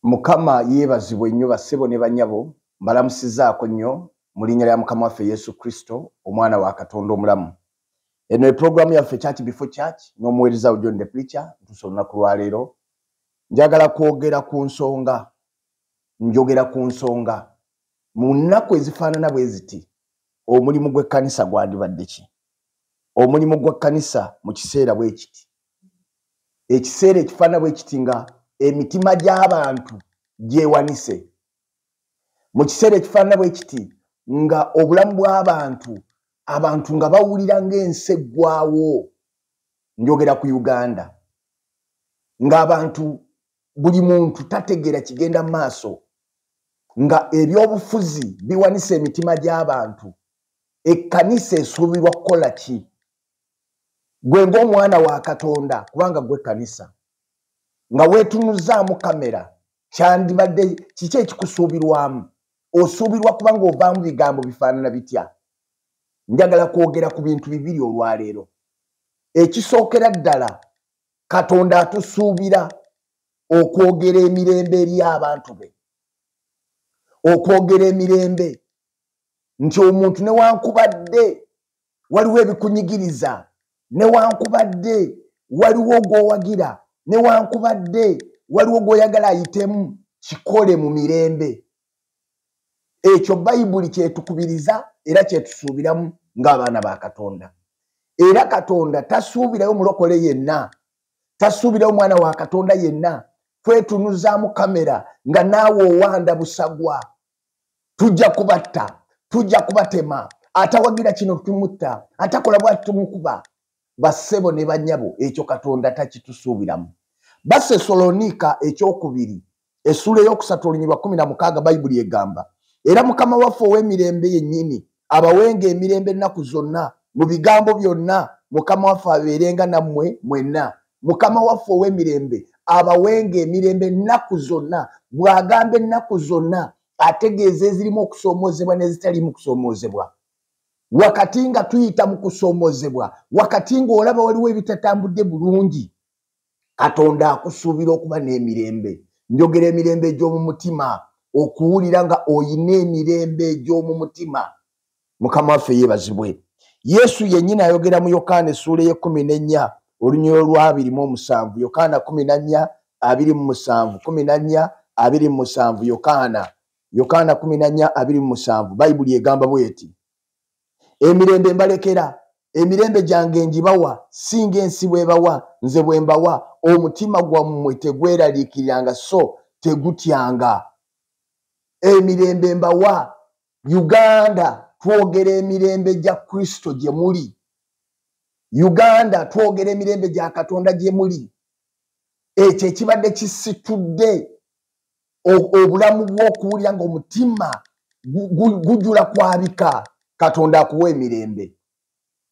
Mukama yeebazibwe nnyo bassebo ne bannyabo, mbalamusizzaako nnyo mu linnya lya Mukama waffe Yesu Kristo, omwana wa Katonda omulamu. Eno ye pulogulaamu yaffe Church Before Church n'omuweereza wo John the Preacher. Ntuuse olunaku lwaleero njagala kwogera ku nsonga, njogera ku nsonga mu nnaku ezifaanana bwe ziti, omulimu gw'ekkanisa gwandibadde ki? Omulimu gw'ekkanisa mu kiseera bwe kiti, ekiseera ekifaanana bwe kiti nga emitima gy'abantu gyewanise, mu kiseera ekifaanana bwe kiti nga obulamu bw'abantu, abantu nga bawulira ng'ensi eggwawo, njogera ku Uganda, ng'abantu buli muntu tategeera kigenda mu maaso, nga ebyobufuzi biwanise emitima gy'abantu, ekkanisa esuubirwa kukola ki? Gwe ng'omwana wa Katonda, kubanga gwe kkanisa, nga weetunuzaamu kamera, kyandibadde kiki ekikusuubirwamu? Osuubirwa kuba ng'ovaamu bigambo bifaanana bitya? Njagala kwogera ku bintu bibiri olwaleero. Ekisookera ddala, Katonda atusuubira okwogera emirembe eri abantu be, okwogera emirembe nti omuntu newankubadde waliwo ebikunyigiriza, newankubadde waliwo gw'owagira, newankubadde waliwo gw'oyagala ayitemu, kikole mu mirembe. Ekyo Bayibuli kyetukubiriza era kyetusuubiramu ng'abaana ba Katonda. Era Katonda tasuubirayo mulokole yenna, tasuubirayo mwana wa Katonda yenna kwetunuzaamu kamera nga naawe owanda busagwa. Tujja kubatta, tujja kubatema, atawagira kino tumutta, atakola bwati tumukuba. Bassebo ne bannyabo, ekyo Katonda takitusuubiramu. Bassesalonika ekyokubiri essuula ey'okusatu olunyiriri 16, Bayibuli egamba, era Mukama waffe ow'emirembe yennyini abawenga emirembe ennaku zonna mu bigambo byonna, Mukama waffe abeerenga nammwe mwenna. Mukama waffe ow'emirembe abawenga emirembe ennaku zonna. Bw'agamba ennaku zonna ategeeza ezirimu okusoomoozebwa n'ezitaliimu kusoomoozebwa. Wakati nga tuyita mu kusoomoozebwa, wakati ng'olaba waliwo ebitatambudde bulungi, Katonda akusuubira okuba n'emirembe. Njogera emirembe egy'omu mutima, okuwulira nga oyina emirembe egy'omu mutima. Mukama waffe yeebazibwe. Yesu yennyini ayogera mu Yokaana essuula ey'e 14 olunyiriri olwa 27. Yokaana 14:27, 14:27, Yokaana 14:27, Bayibuli egamba bw'eti: emirembe mbalekera, emirembe gyange ngibawa, si ng'ensi bw'ebawa, nze bwe mbawa. Omutima gwammwe tegweraliikiriranga so tegutyanga. Emirembe mbawa. Uganda, twogera emirembe gya Kristo gye muli. Uganda, twogera emirembe gya Katonda gye muli. Ekyo ekibadde kisitudde obulamu bw'okuwulira ng'omutima gujula kwabika, Katonda akuwa emirembe.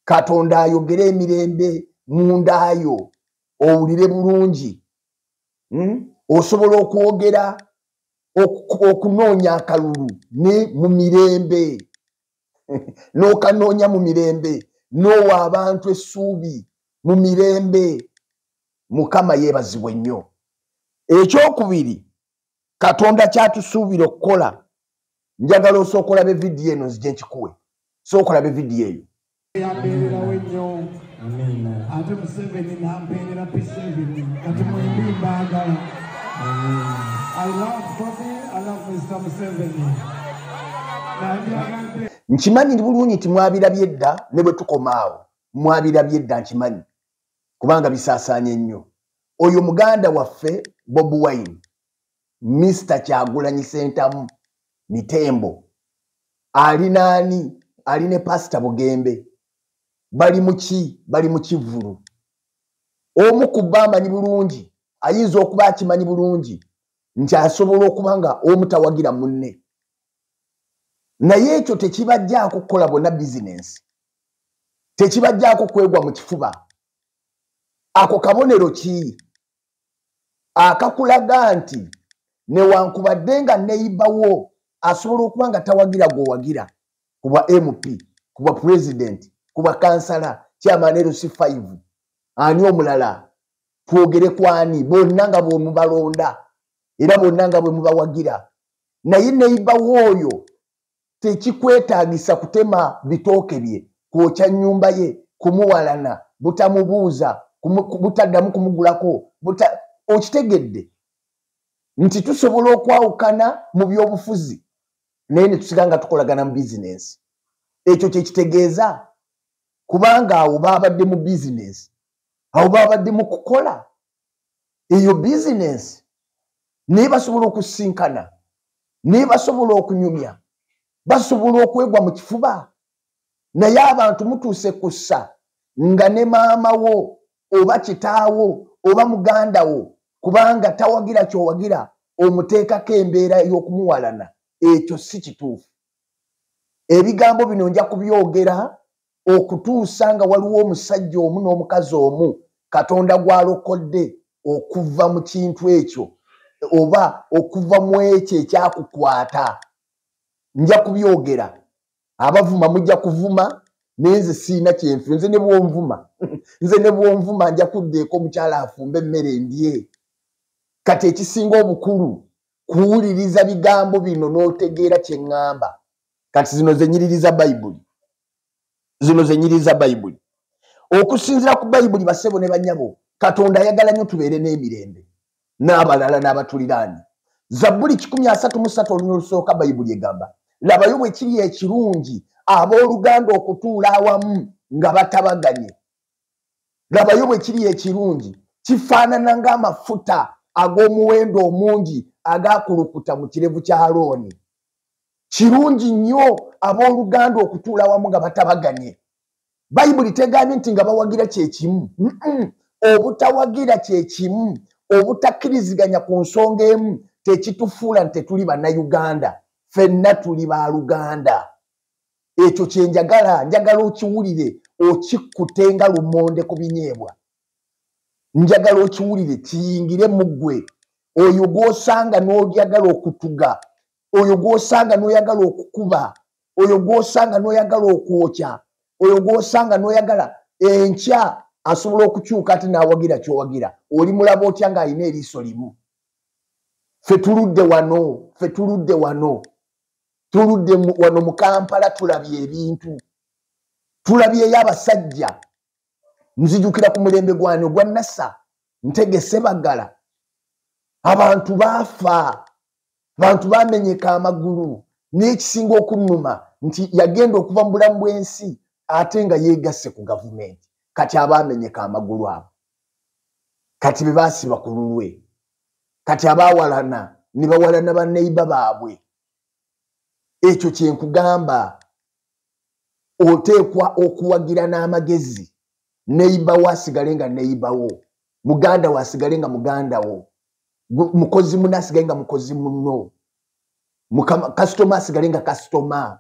Katonda ayogere emirembe mundaayo, owulire bulungi. Osobola okwogera okunoonya akalulu ne mu mirembe, n'okanoonya mu mirembe, n'owa abantu essuubi mu mirembe. Mukama yeebazibwe nnyo. Ekyokubiri Katonda kyatusuubira okukola, njagala osooka olabe vidiyo eno, nzije nkikuwe. Sooka olabe vidiyo eyo. Yambeererawo ennyo, ate Museveni nampeerera P7. Kati mwembi mbaagala. I love Bobi, I love Mr. Museveni. Nandyagadde Nkimanyi bulungi nti mwabirabye edda, ne bwe tukoma awo mwabirabye edda, nkimanyi kubanga bisaasaanye nnyo. Oyo muganda waffe Bobi Wine, Mr Kyagulanyi Sentamu Mitembo, ali naani? Ali ne Pasita Bugembe. Bali muki? Bali mu kivvulu. Omu ku bo amanyi bulungi, ayinza okuba akimanyi bulungi nti asobola okuba nga omu tawagira munne, naye ekyo tekibajjaako kukola bonna bizinensi, tekibajjaako kwegwa mu kifuba. Ako kabonero ki akakulaga nti newankubadde nga neibawo asobola okuba nga tawagira gweowagira ku bwa MP, ku bwa president, ku bwa kansala, chairman LC5, ani omulala, twogere kwani, bonna nga bwomubalonda. era bonna nga bwe mubawagira. Naye neighbor w'oyo tekikwetaagisa kutema bitooke bye, kwokya nnyumba ye, kumuwalana, butamubuuza, butaddamu kumugulako, okitegedde nti tusobola okwawukana mu byobufuzi naye ne tusigala nga tukolagana mu bizinensi. Ekyo kye kitegeeza, kubanga awo babadde mu bizinensi, awo babadde mu kukola eyo bizinensi, naye basobola okusinkana, naye basobola okunyumya, basobola okwegwa mu kifuba. Naye abantu mutuuse kussa nga ne maama wo oba kitaawo oba muganda wo, kubanga tawagira ky'owagira, omuteekako embeera y'okumuwalana. Ekyo si kituufu. Ebigambo bino nja kubyogera okutuusa nga waliwo omusajja omu n'omukazi omu Katonda gw'alokodde okuva mu kintu ekyo oba okuva mu ekyo ekyakukwata. Nja kubyogera. Abavuma mujja kuvuma, naye nze siina kyenfu. Nze ne bw'onvuma, nze ne bw'onvuma nja kuddeeko omukyala afumbe emmere ndye. Kati ekisinga obukulu kuwuliriza bigambo bino n'otegeera kye ŋŋamba. Kati zino ze nnyiriri za Bayibuli, zino ze nnyiriri za Bayibuli. Okusinziira ku Bayibuli, bassebo ne bannyabo, Katonda ayagala nnyo tubeere n'emirembe n'abalala n'abatuliraanye. Zabbuli 133 olunyiriri olusooka, Bayibuli egamba, labayo bwe kiri ekirungi abooluganda okutuula awamu nga batabaganye. Labayo bwe kiri ekirungi, kifaanana ng'amafuta ag'omuwendo omungi agakulukuta mu kirevu kya Alooni. Kirungi nnyo abooluganda okutuula awamu nga batabaganye. Bayibuli tegambye nti nga bawagira kye kimu. Obutawagira kye kimu, obutakkiriziganya ku nsonga emu tekitufuula nti tetuli Bannayuganda. Ffenna tuli baluganda. Ekyo kye njagala, njagala okiwulire, okikkute nga lumonde ku binyeebwa. Njagala okiwulire kiyingire mu ggwe. Oyo gw'osanga n'oyagala okutuga, oyo gw'osanga n'oyagala okukuba, oyo gw'osanga n'oyagala okwokya, oyo gw'osanga n'oyagala enkya asobola okukyuka ate n'awagira ky'owagira. Oli mulaba otya ng'alina eriiso limu? Ffe tuludde wano, ffe tuludde wano, tuludde wano mu Kampala, tulabye ebintu, tulabyeyo abasajja. Nzijukira ku mulembe gwani ogwa Nasa, Ntege Sebaggala, abantu baafa, abantu bamenyeka amagulu. N'ekisinga okunnuma nti yagenda okuva mu bulamu bw'ensi ate nga yeegasse ku gavumenti. Kati abaamenyeka amagulu abo kati be baasiba ku lulwe, kati abaawalana ne bawalana banneiba baabwe. Ekyo kye nkugamba, oteekwa okuwagira n'amagezi. Neiba wo asigale nga neiba wo, muganda wo asigale nga muganda wo, mukozi munno asigale nga mukozi munno, kasitoma asigale nga kasitoma.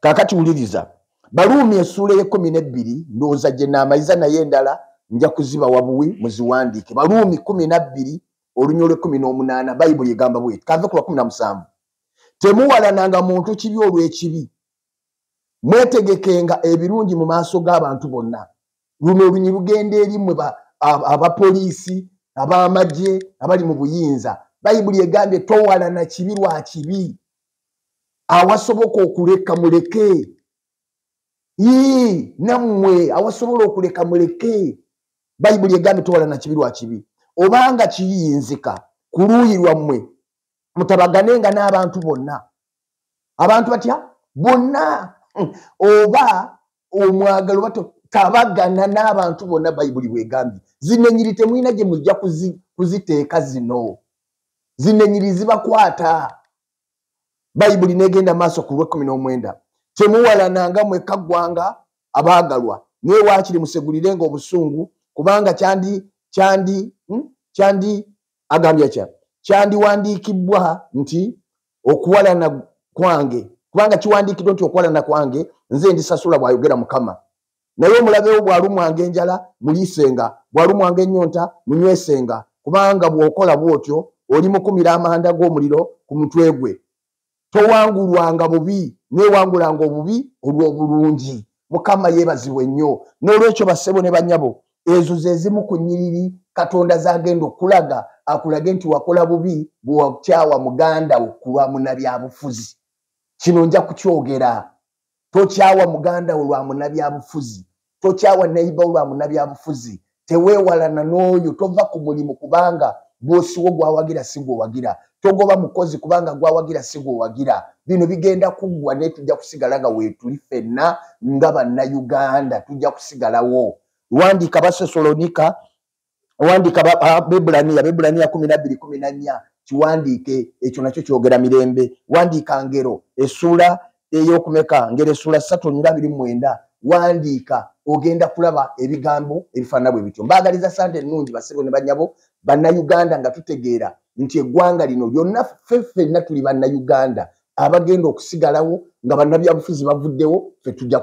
Kaakati wuliriza Baruumi essuula ey'e 12, ndowooza gye naamaliza, naye endala nja kuzibawa buwi muziwandiike. Baruumi 12 olunyiriri olw'e 18, Bayibuli egamba bweti, kanve ku lwa 17: temuwalananga muntu kibi olw'ekibi, mwetegekenga ebirungi mu maaso g'abantu bonna. Luno olunyi lugenda eri mmwe abapoliisi, ab'amagye, abali mu buyinza. Bayibuli egambye towalana kibi lwa kibi, awasoboka okuleka muleke. Ii, nammwe awasobola okuleka muleke. Bayibuli egambye towalana kibi lwa kibi, obanga kiyinzika ku luuyi lwammwe mutabaganenga n'abantu bonna. Abantu batya? Bonna. Oba omwagala oba tabagana n'abantu bonna. Bayibuli bwegambye. Zino enyiri temulina gye mujja kuziteeka, zino enyiri zibakwata. Bayibuli negenda maaso ku lw'e 19: temuwalananga mwekka ggwanga abaagalwa, naye waakiri musegulirenga obusungu, kubanga kyandi agambye kya kyandiwandiikibwa nti okuwalana kwange, kubanga kiwandiikiddwa nti okuwalana kwange, nze ndisasula, bw'ayogera Mukama. Naye omulabe wo bw'alumwanga enjala, muliisenga, bw'alumwanga ennyonta, munywesenga, kubanga bw'okola bw'otyo oli mukumira amanda g'omuliro ku mutwe gwe. Towangulwanga bubi, neewangulanga obubi olw'obulungi. Mukama yeebazibwe nnyo. N'olwekyo bassebo ne bannyabo, ezo ze zimu ku nnyiriri Katonda z'agenda okulaga. akulage nti wakola bubi bwewakyawa muganda wo ku lwa munnabyabufuzi. Kino nja kukyogera. Tokyawa muganda wo lwa munnabyabufuzi, tokyawa neighbor wo lwa munnabyabufuzi. Teweewalana n'oyo, tova ku mulimu kubanga bwosiwo gwawagira si gwewagira, togoba mukozi kubanga gwawagira si gwewagira. Bino bigenda kuggwa, naye tujja kusigala nga weetuli ffenna nga Bannayuganda, tujja kusigalawo. Wandiika Basesolonika, wandiika Bebulaniya, Bebulaniya 12:14, kiwandiike ekyo, nakyo kyogera mirembe. Wandiika Ngero essuula ey'okumeka? Ngero essuula 3:29, wandiika, ogenda kulaba ebigambo ebifaanana bwe bityo. Mbaagaliza Sande ennungi, basebo ne banyabo Bannayuganda, nga tutegeera nti eggwanga lino lyonna ffe ffenna tuli Bannayuganda abagenda okusigalawo nga bannabyabufuzi bavuddewo. Ffe tujja